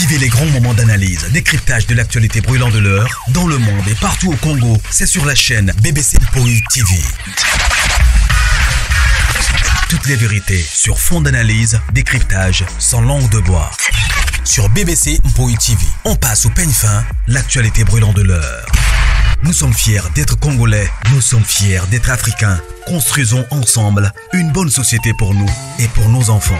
Vivez les grands moments d'analyse, décryptage de l'actualité brûlante de l'heure, dans le monde et partout au Congo. C'est sur la chaîne BBC Mpoi TV. Toutes les vérités sur fond d'analyse, décryptage, sans langue de bois. Sur BBC Mpoi TV, on passe au peigne fin l'actualité brûlante de l'heure. Nous sommes fiers d'être Congolais, nous sommes fiers d'être Africains. Construisons ensemble une bonne société pour nous et pour nos enfants.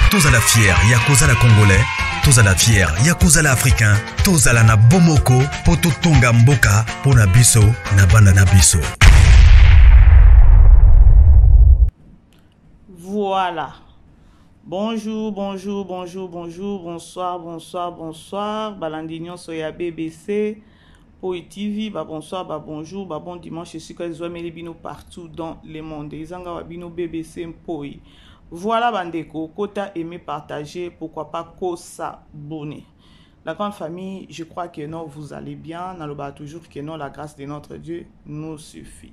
Tous à la fière, Yakoza la Congolais, tous à la fière, Yakoza la Africain, tous à la na Bomoko, Poto Tonga Mboka, Pona Biso, na Bana Biso. Voilà. Bonjour, bonjour, bonjour, bonjour, bonsoir, bonsoir, bonsoir. Balandi nyonso ya BBC. Poi TV, ba bonsoir, ba bonjour, ba bon dimanche, esika ezwameli bino partout dans le monde. Ezanga wa bino BBC Mpoi. Voilà bandeko, kota aimer, partager, pourquoi pas ko s'abonner. La grande famille, je crois que non, vous allez bien. Naloba toujours que non, la grâce de notre Dieu nous suffit.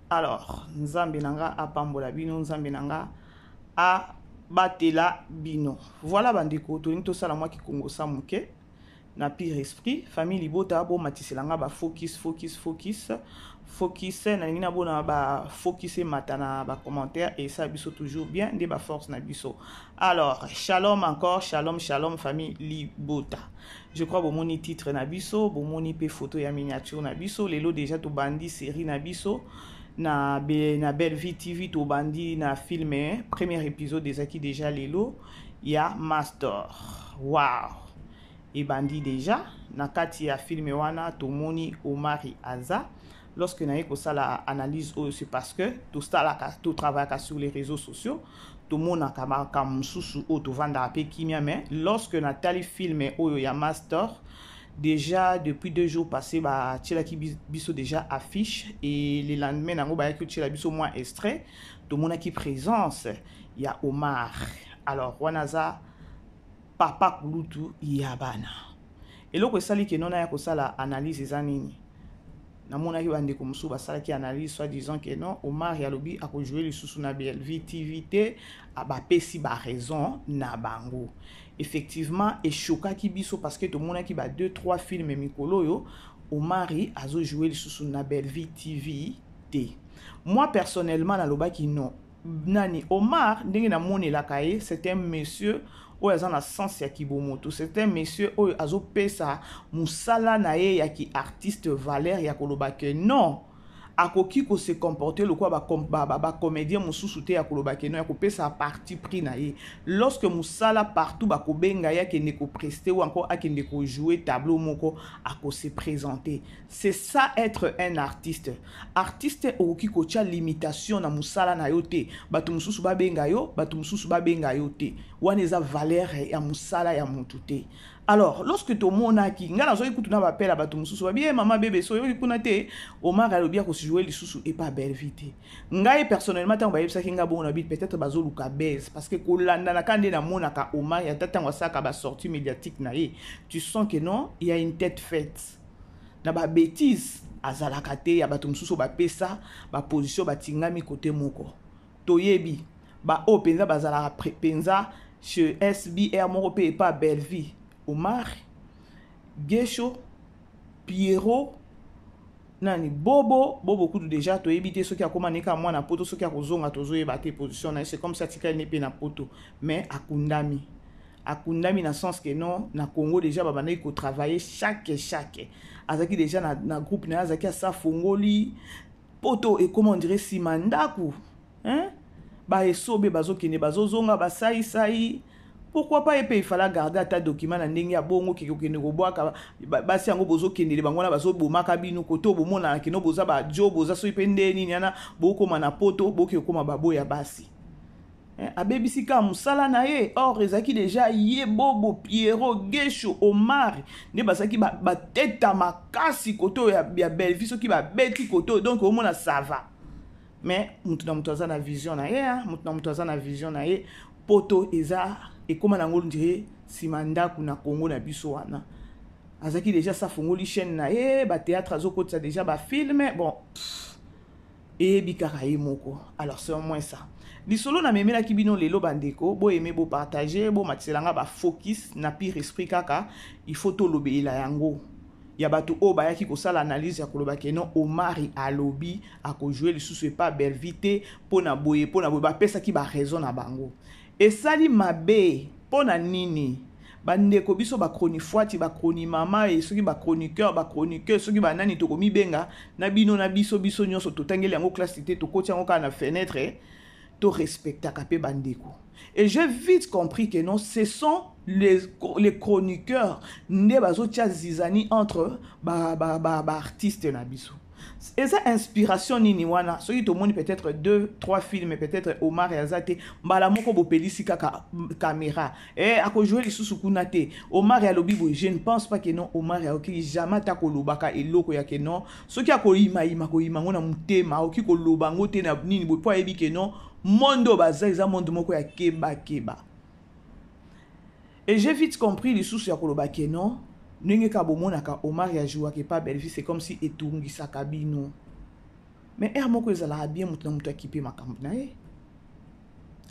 Alors, Nzambe nanga apambola bino, Nzambe nanga abatela bino. Voilà bandeko, tolingi tosala mwa kikongo sa moke. Na pire esprit famille libota bomatisela nga ba focus focus focus focus nalingi nabona ba focus emata na ba commentaire et ça biso toujours bien nde ba force na biso. Alors shalom encore, shalom shalom famille libota. Je crois bomoni titre na biso, bomoni pe photo ya miniature na biso. Lelo déjà tobandi série na biso na be, na Belle Vie TV, tobandi na film, premier épisode ezaki déjà lelo ya Master. Wow, ebandi déjà na kati ya film wana tomoni Omari Aza. Lorsque naye kosala analyse oyo, c'est parce que tosalaka, totravaillaka sur les réseaux sociaux, tomonaka makambo mosusu oyo tovandaka mpe kimia. Mais lorsque natali film oyo ya Master, déjà depuis 2 jours passés batielaki biso déjà affiche et le lendemain nango bayaki kotiela biso mwa extrait, tomonaki présence ya Omar. Alors wana aza papa kulutu ya bana. Eloko esali ke nona ya kosala analyse eza nini? Namonaki bandeko mosusu basalaki analyse, soit disant ke non, Omar alobi akojoue lisusu na Bellevue TV te, bapesi baraison na bango. Effectivement, eshokaki biso parce que tomonaki ba 2 3 films mikolo oyo Omari azojoue lisusu na Bellevue TV te. Moi personnellement nalobaki non, nani Omar, ndenge namonelaka ye, c'est un monsieur oyo aza na sens ya kibomoto, c'est un monsieur oyo azopesa mosala na ye ya ki artiste valeur, ya koloba ke non, akoki kose comporter lokola bacomédien mosusu te, ya koloba ke non, ya kopesa parti pris na ye. Lorsque mosala partout bakobenga ye, akende koprester ou encore akende kojouer tableau moko, akose présenter. C'est ça être un artiste. Artiste okoki kotia limitation na mosala na yo te. Bato mosusu babenga yo, bato mosusu babenga yo te, wana eza valeur ya mosala ya motu te. Alors lorsque tomonaki, ngai nazwaki kutu na bapela bato mosusu babi: "E mama bebe, so oyoki kuna te, Omar alobi akosijouer lisusu epa Bellevue te." Ngai personnellement, ntango bayebisaki ngai bongo, nabi peut-être bazoluka base, parce que kolandana ka nde namonaka Omar, ata ntango asalaka basortie médiatique na ye, tu sens que non, il y a une tête faite na babêtise azalaka te ya bato mosusu bapesa baposition batingami kote moko. Toyebi baoyo mpenza bazalaka mpenza chez SBR moko mpe epa Bellevue: Omar, Gesho, Pierrot, nani, Bobo. Bobo kutu déjà toyebi te soki akóma neka mwana poto, soki akozonga tozoyeba te position na ye. C'est comme ça atikali ne mpe na poto, mais akundami, akundami na sens que non, na Congo déjà babandaki kotravailler chaque azalaki déjà na groupe na ye, azalaki asa fongoli poto, ekóma on dirait nsima ndako, hein? Baesobe bazokende bazozonga basaisai. Pourquoi pas ye mpe ifala garder ata document na ndenge ya bongo, keke kokende kobwaka basi yango, bozokendele bango wana, bazobomaka bino kote oyo bomonana kino boza bajo, boza soki mpe nde nini wana, bokóma na poto, boke kokóma baboya basi. Abebisi kaka mosala na ye. Or ezalaki déjà ye, Bobo, Pierrot, Gesho, Omar nde bazalaki bateta makasi kote oyo ya Bellevue. Soki babeti kote oyo, donc omona ça va. Mais motu na moto aza na vision na ye, motu na moto aza na vision na ye. Poto eza ekóma nango ndire nsima ndako na Congo na biso wana. Azalaki déjà sa fongoli chaîne na ye, bathéâtre, azokotisa déjà bafilm. Bon, eyebi kaka ye moko. Alors c'est au moins ça. Lisolo namemelaki bino lelo bandeko, boyeme, bopartage, bomatisela nga bafocus na pire esprit kaka. Il faut tolobela yango ya bato oyo bayaki kosala analyse ya koloba ke non, Omari alobi akojouer lisusu epa Bellevue te mpo na boye, mpo na boye. Bapesaki baraison na bango, esali mabe mpo na nini? Bandeko, biso bachronifuati, bachronimama e soki bachroniqueur, bachroniqueur soki banani, tokomibenga na bino na biso. Biso nyonso totangeli yango classe te, tokoti yango kaka na fenêtre. Torespectaka mpe bandeko. Et j'ai vite compris que non, ce sont les chroniqueurs nde bazotia zizanie entre baartiste ba, ba, ba na biso. Eza inspiration nini wana? Soki tomoni peut-être deux, trois films, peut-être Omar aza te, mbala moko bopelisi kaka caméra e akojouer lisusu kuna te. Omar alobi boye. Je ne pense pas que non, Omar akoki jamais ata kolobaka eloko ya ke non. Soki akoyimayima, koyima yango na motema, akoki koloba yango te na nini boye, mpo ayebi ke non, monde oyo baza eza monde moko ya kebakeba. Et j'ai vite compris lisusu ya koloba ke non, ndenge kaka bomonaka Omar ajouaka epa Bellevue, c'est comme si etungisaka bino. Mais heure moko ezalaka bien moto na moto akipe makambo na ye.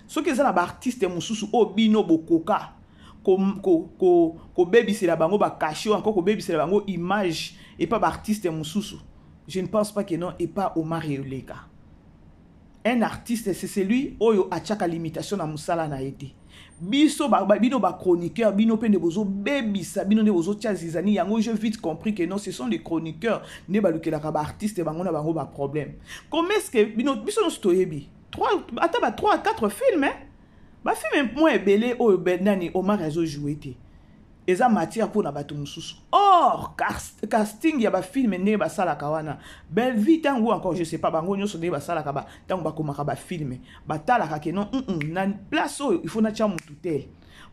Soki eza na baartiste mosusu oyo bino bokoka kobebisela bango bacachet, encore kobebisela bango image epa baartiste mosusu, je ne pense pas que non, epa Omar eleka. Un artiste, c'est celui oyo atiaka limitation na mosala na ye te. Biso bino bachroniqueur, bino mpe nde bozobebisa, bino nde bozotia zizanie yango. J'ai vite compris que non, ce sont les chroniqueurs nde balukelaka baartiste bango na bango baproblème. Comment est ce que bino, biso nyonso toyebi ata ba 3 4 films, bafilm mwa ebele oyo nani Omar azojouer te, eza matière mpona bato mosusu. Or casting ya bafilm, ndenge basalaka wana, Bellevue ntango, encore je sais pas, bango nyonso ndenge basalaka, ntango bakomaka bafilm, batalaka ke non, na place oyo il faut natia mutu tel,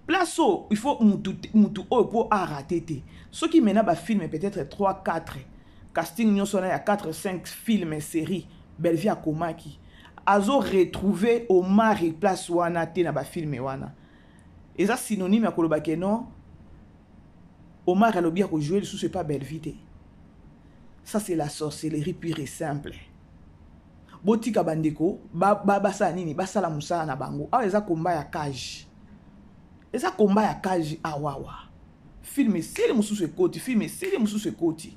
place oyo il faut mutu, mutu oyo mpo arater te. Soki mena bafilm peut-être 3, 4 casting nyonso wana ya 4, 5 film, série Bellevue akomaki, azo retrouver Omar place wana te na bafilm wana, eza synonyme ya koloba ke non, Omar alobi akojouer lisusu epa Bellevue te. Ça, c'est la sorcellerie pure et simple. Botika bandeko basala nini, basala mosala na bango. Awa eza komba ya cage, eza komba ya cage awawa. Film esili, mosusu ekoti, film esili, mosusu ekoti.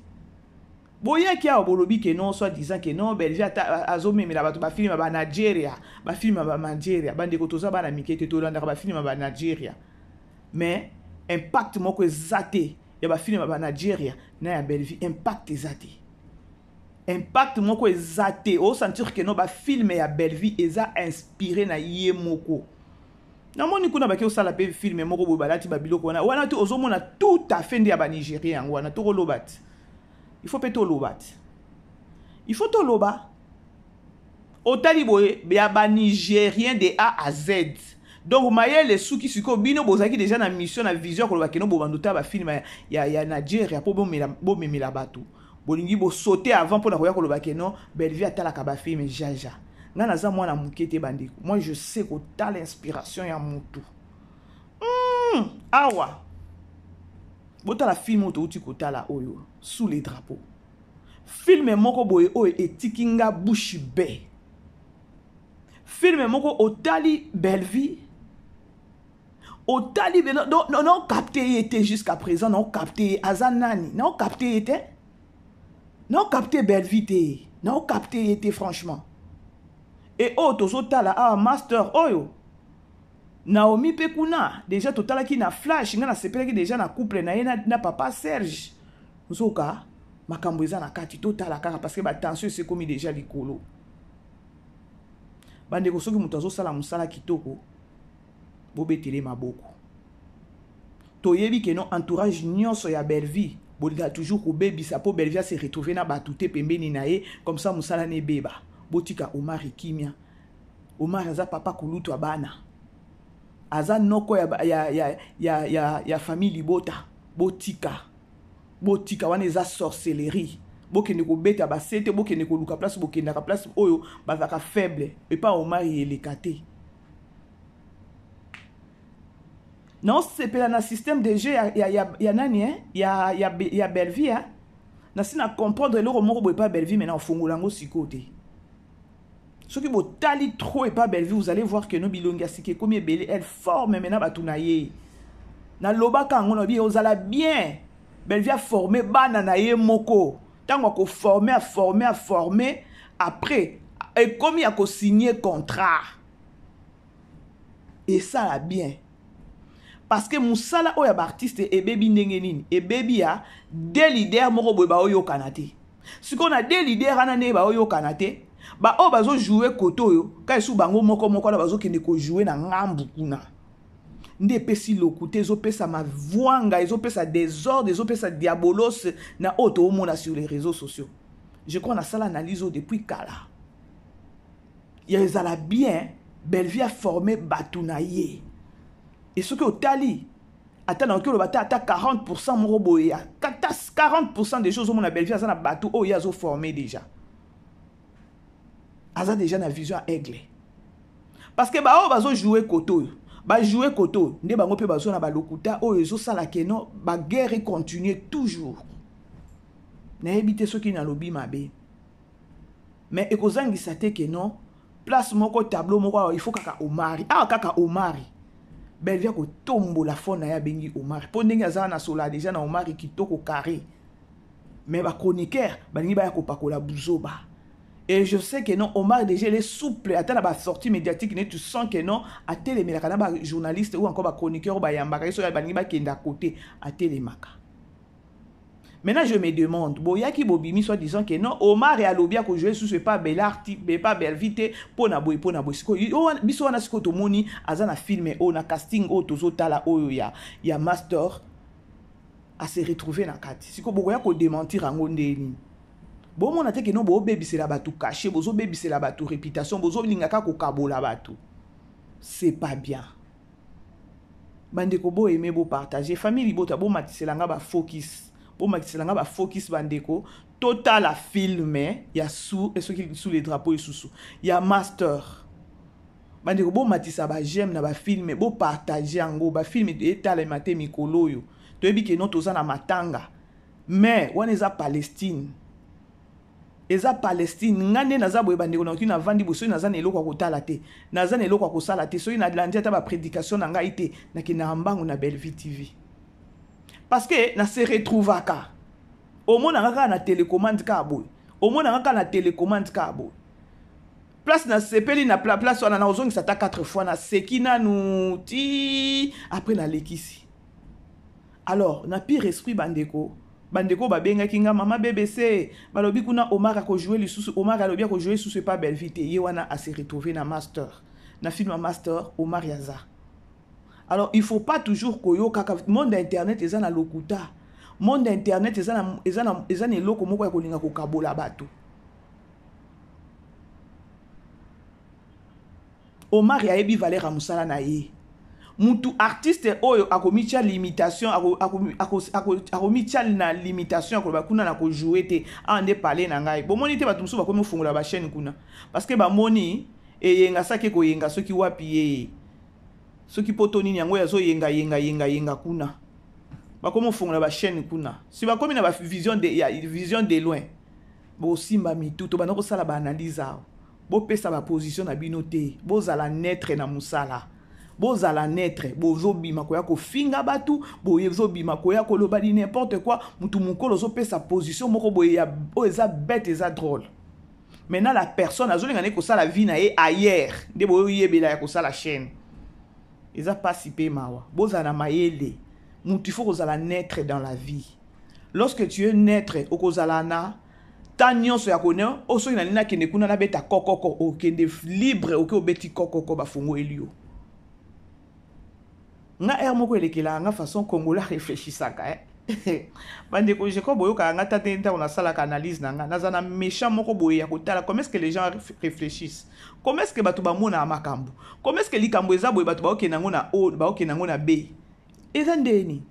Boyaki awa, bolobi ke non, soit disant ke non, Bellevue ata azomemela bato bafilm ya banigeria, bafilm ya banigeria. Bandeko, toza bana mike te, tolandaka bafilm ya banigeria, mais impact moko eza te ya bafilm ya banigeria na ya Bellevue. Impact eza te, impact moko eza te. Osentir ke non, bafilm ya Bellevue eza inspiré na ye moko. Namoni kuna baki osala mpe film moko boye, balati babiloko wana wana te, ozomona tout à fait nde ya banigérien yango wana. Tokoloba te, il faut mpe toloba te, il faut toloba. Otali boye ya banigérien de A à Z. Donc mayele esuki sikoyo. Bino bozalaki déjà na mission, na vision ya koloba keno bobanda otala bafilm ya Nigeria mpo bomemela bato. Bolingi bosaute avant mpona koya koloba ke non, Bellevue atalaka bafilm jaja. Ngai naza mwana moke te, bandeko. Moi, je sais kotala inspiration ya motu. Awa botala film oyo touti kotala oyo, Sous les drapeaux. Film moko boye oyo etiki nga bouche bée. Film moko otali Bellevue, otali naocapter ye te. Jusqu'à présent naocapter ye aza nani, naocapter ye te, naocapter Bellevue te, naocapter ye te franchement. E oyo tozotala awa, master oyo Naomi mpe kuna déjà totalaki na flash, ngai nasepelaki déjà na couple na ye na papa Serge. Nzoka makambo eza na kati, totala kaka parce que batension esekomi déjà likolo. Bandeko, soki moto azosala mosala kitoko, bobetele maboko. Toyebi ke non, entourage nyonso ya Bellevue bolingaka toujours kobebisa mpo Bellevue ase retrouve na bato te pembeni na ye, comme ça mosala na ebeba. Botika Omar kimia. Omar aza papa kulutu ya bana, aza noko ya famille libota. Botika, botika wana, eza sorcellerie. Bokende kobeta basete, bokende koluka place, bokendaka place oyo bazalaka faible. Epa Omar eleka te. Naosepela na système de jeu ya nani, eh? Ya Bellevue, eh? Nasi na comprendre eloko moko boye pa Bellevue, mais na ofongola yango sikoyo te. Soki botali trop epa Bellevue, vous allez voir que no bilongi ya sika ekomi ebele. Elle forme maintenant bato na ye. Nalobaka yango, nalobi ozala bien Bellevue aforme bana na ye moko. Ntango akoforme, aforme, aforme, après ekomi ya kosigne contrat, esala bien, parce que mosala oyo ya baartiste ebebi ndenge nini? Ebebi ya deux leader moko boye baoyokana te. Sikoyo na deux leader wana, ndenge baoyokana te, baoyo bazojoue kote oyo ka esu bango moko moko wana bazokende kojoue na ngambu kuna, nde epesi lokuta, ezopesa mavwanga, ezopesa désordre, ezopesa diabolos na oyo toomona sur les réseaux sociaux. Je crois nasala analyse oyo depuis kala ya ezala bien. Bellevue aforme bato na ye, e soki otali, ata nakoki oloba te, ata 40 moko boye, ata 40 des choses, omona Bellevue aza na bato oyo ye azoforme déjà, aza déjà na vision ya aigle, parce que baoyo bazojoue kote oyo, bajoue kote oyo, nde bango mpe bazwa na balokuta oyo ezosala que non, baguerre econtinue toujours. Nayebi te soki nalobi mabe, mais ekozangisa te que non, place moko, tableau moko awa, il faut kaka Omari awa, kaka Omari. Bellevue akotombola phone na ye, abengi Omari, mpo ndenge aza na sola déjà na Omari kitoko carré, mais bachroniqueur balingi baya kopakola buzoba. Et je sais que non, Omar déjà, il est souple. Ata na basortie médiatique ne, tu sens que non, atelemelaka na bajournaliste ou encore bachroniqueur oyo bayambaka ye. Soki balingi bakende à côté, atelemaka. Maintenant, je me demande, boyaki bobimi soit disant que non, Omar alobi akojoue susu epa Belart, epa Bellevue te, mpo na boye, mpo na boye. Sikoyo biso wana, sikoyo tomoni aza na film oyo, na casting oyo tozotala oyo ya Master, ase retrouve na kati. Sikoyo bokoya kodémentir yango nde nini? Bomona te que non, bobebisela bato cachet, bozobebisela bato réputation, bozolinga kaka kokabola bato. C'est pas bien, bandeko. Boaime, bopartage. Famille libota, bomatisela nga bafocus, bomatisela nga bafocus, bandeko. Totala film ya sous, soki sous les drapeaux lisusu ya Master. Bandeko, bomatisa baj'aime na bafilm, bopartage yango. Bafilm etalema te mikolo oyo. Toyebi que non, toza na matanga, mais wana eza Palestine, eza Palestine. Nga nde naza boye, bandeko, nakoki navandi boye, soki naza na eloko ya kotala te, naza na eloko ya kosala te, soki nalandi ata baprédication na ngai te, nakendaka mbangu na Bellevue TV, parce que na se retrouvaka. Omonanga kaka na télécommande kaka boye, omonanga kaka na télécommande kaka boye. Place nasepeli na place wana, nakozongisa ata 4 fois, naseki nanu ti après nalekisi. Alors na pire esprit, bandeko, bandeko babengaki nga mama BBC, balobi kuna Omar akojoue lisusu, Omar alobi akojoue lisusu epa Bellevue te. Ye wana ase retrouve na Master, na film ya Master, Omar yaza. Alors il faut pas toujours koyokaka monde ya internet. Eza na lokuta. Monde ya internet eza na eloko moko ya kolinga kokabola bato. Omar ayebi valeur ya mosala na ye. Mutu artiste oyo akomitia limitation, akomitia na limitation, akoloba kuna na kojoue te, awa nde pale na ngai. Bomoni te, bato mosusu bakomi ofungola bachaîne kuna, parce que bamoni eyenga saki ekoyenga soki wapi ye, soki poto nini yango azoyenga yenga yenga yenga kuna, bakomi ofungola bachaîne kuna. Si bakomi na bavision de, ya, vision de loin, bosimba mitu. Tobanda kosala baanalyse awa, bopesa baposition na bino te. Bozala neutre na mosala, bozala neutre. Bozobima koya kofinga bato, bozobima koya koloba di n'importe quoi. Mutu mokolo ozopesa position moko boye oyo eza bête, eza drôle. Maintenant la personne azolinga nde kosala vie na ye ailleurs, nde boyoyebela ya kosala chaîne. Eza mpasi mpe mawa. Bozala na mayele. Mutu, il faut kozala neutre dans la vie. Lorsque tu es neutre, okozala na ta nyonso ya kone o. Soki nalingi nakende kuna nabeta kokoko, okende libre, oke obeti kokoko, bafungoli yo. Nga aire moko elekelaka nga façon congolais réfléchissaka, eh? Bandeko, je crois boyokaka nga ta te. Ntango nasalaka analyse na nga, naza na méchant moko boye ya kotala comment est-ce que les gens réfléchissent, comment est-ce que bato bamonaka makambo, comment est-ce que likambo eza boye, bato baokende yango na O, baokende yango na B, eza ndeni.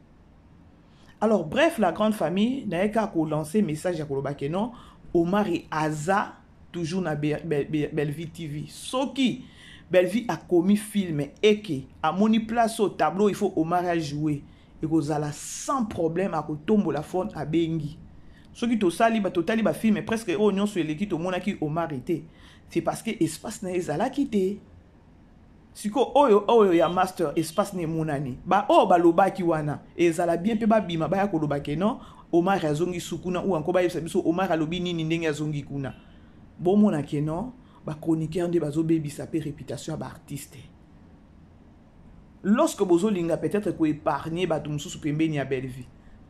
Alors bref, la grande famille, naye kaka kolancer message ya koloba que non, Omari aza toujours na Bellevue TV. Soki Bellevue akomi film eke amoni place au tableau, il faut Omari ajouer, ekozala sans problème. Akotombola phone, abengi. Soki tosali ba totali ba film presque oyo nyonso eleki, tomonaki Omar te. C'est parce que espace na ye ezalaki te. Sikoyo oyo ya Master, espace na emonani. Baoyo balobaki wana, ezala bien mpe babima, baya koloba ke non, Omar azongi su kuna, ou encore bayebisa biso Omar alobi nini ndenge azongi kuna. Bomona ke non, bachroniqueur nde bazobebisa mpe réputation ya baartiste. Lorsque bozolinga peut-être koépargner bato mosusu pembeni ya Bellevue,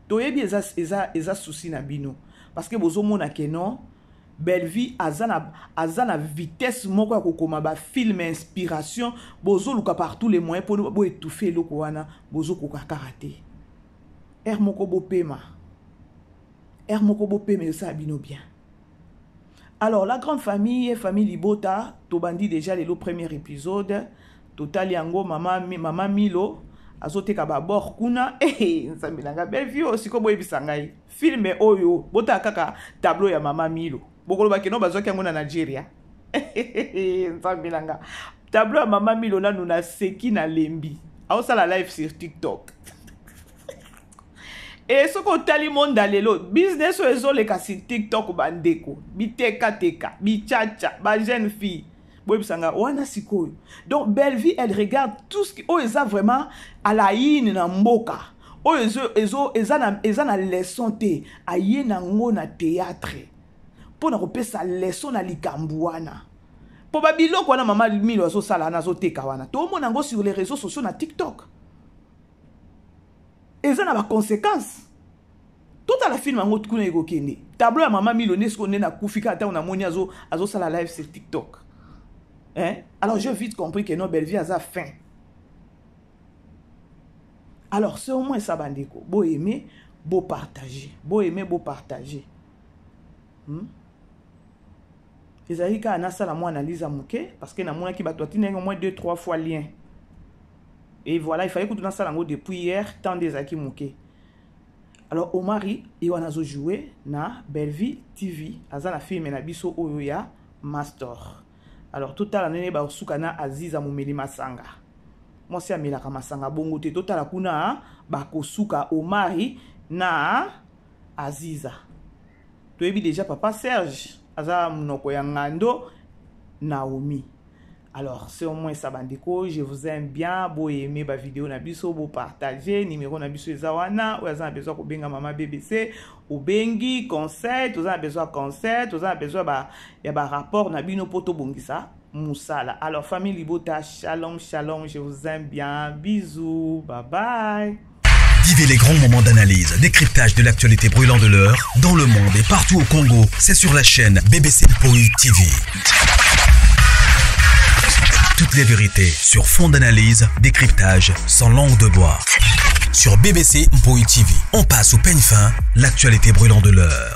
toyebi eza souci na bino, parce que bozomona ke non, Bellevue aza na vitesse moko ya kokoma bafilm inspiration. Bozoluka par tous les moyens mpo boétouffe eloko wana, bozokoka kaka te. Heure moko bopema, heure moko bopema, ezosala bino bien. Alors la grande famille, famille libota, tobandi déjà lelo premier épisode, totali yango. Mama Milo azoteka babor kuna. Eh, Nzambe na nga, Bellevue oyo sikoyo, boyebisa ngai film oyo, botala kaka tableau ya Mama Milo, bokoloba keno bazwaki yango na Nigeria. Nzambe na nga, tableau ya Mama Milo, nanu naseki, nalembi. Aosala live sur TikTok. E soki otali monda lelo, business oyo ezoleka sur TikTok, bandeko bitekateka, bichacha, bajeune fille, boyebisanga wana sikoyo. Donc Bellevue, elle regarde tout ce qui oyo eza vraiment à la une na mboka oyo eza na leçon te, aye nango na théâtre mpo na kopesa leçon na likambo wana. Mpo babiloko wana Mama Milo azosala wana, azoteka wana, tomona yango sur les réseaux sociaux, na TikTok, eza na baconséquence. Totala film yango kuna ekokende. Tableau ya Mama Milo nde sikoyo nde nakufi kaka ntango namoni azosala live sur TikTok, hein? Alors j'ai vite compris que non, Bellevue aza fin. Alors c'est au moins ça, bandeko. Boaimer, bopartager, boaimer, bopartager. Ezalaki kaka nasala mwa analyse ya moke, parce que namonaki bato atindaki au moins deux trois fois lien et voilà, il fallait kutu nasala yango depuis hier, temps nde ezalaki moke. Alors Omari ye wana azojoue na Bellevue TV, aza na film na biso oyo ya Master. Alors totala ndenge basuka na Aziza momeli masanga, mwasi amelaka masanga bongo te. Totala kuna bakosuka Omari na Aziza. Toyebi déjà papa Serge aza monoko ya ngando Naomi. Alors c'est au moins ça, bandeko. Je vous aime bien. Boaimer bavideo na biso, bopartage. Numéro na biso eza wana. Oyo aza na besoin kobenga mama BBC, obengi. Conseil, toza na besoin conseil, toza na besoin ya barapport na bino mpo tobongisa mosala. Alors famille libota, shalom shalom, je vous aime bien, bisous, bye bye. Vivez les grands moments d'analyse, décryptage de l'actualité brûlante de l'heure, dans le monde et partout au Congo. C'est sur la chaîne BBC Mpoi TV. Toutes les vérités sur fond d'analyse, décryptage, sans langue de bois. Sur BBC Mpoi TV, on passe au peigne fin l'actualité brûlante de l'heure.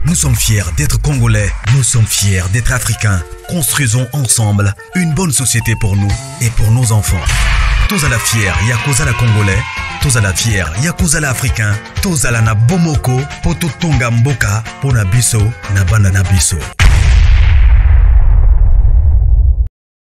Nous sommes fiers d'être Congolais, nous sommes fiers d'être Africains. Construisons ensemble une bonne société pour nous et pour nos enfants. Tozala fier ya kozala Congolais, tozala fier ya kozala Africain, tozala na bomoko po totonga mboka pona biso na bana na biso.